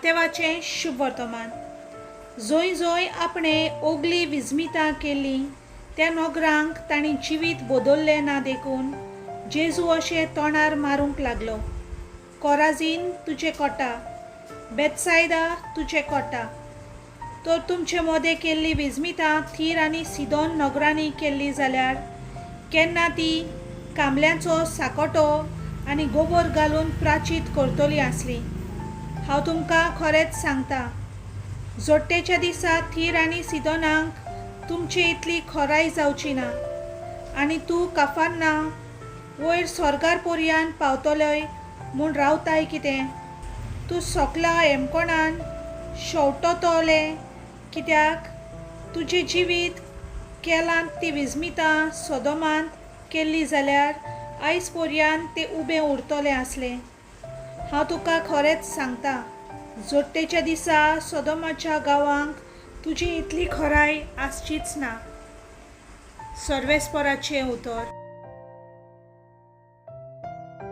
मातेवाचें शुभवर्तमान. जंय जंय आपणें ओगली विजमितां केल्लीं त्या नोगरांक तांणी जिवीत बदल्लें ना देखून जेजू अशें तोंडार मारूंक लागलो, कोराझीन, तुजें कोटा, बेतसायदा, तुजें कोटा. तर तुमचे मदें केल्ली विजमितां थीर आनी सिदोन नगरांनी केल्ली जाल्यार केन्ना ती कांबल्यांचो साकोटो आनी गोबोर घालून प्राचीत करतली आसली. हांव तुमकां खरेंच सांगता, जोडटेच्या दिसा थीर आनी सिदोनाक तुमचे इतली खोराय जावची ना. आनी तूं काफारना वयर स्वर्गार पोरयान पावतलोय म्हूण रावताय कितें? तूं सोकला हेमकोणान शेंवटतलें, कित्याक तुजें जिवीत केलांत ती विजमितां सोदोमांत केल्ली जाल्यार आयज पोरयान तें उबें उरतलें आसलें. हांव तुका खरेंच सांगता, जोडटेच्या दिसा सोदोमाच्या गांवांक तुजी इतली खोराय आसचीच ना. सर्वेस्पराचें उतर.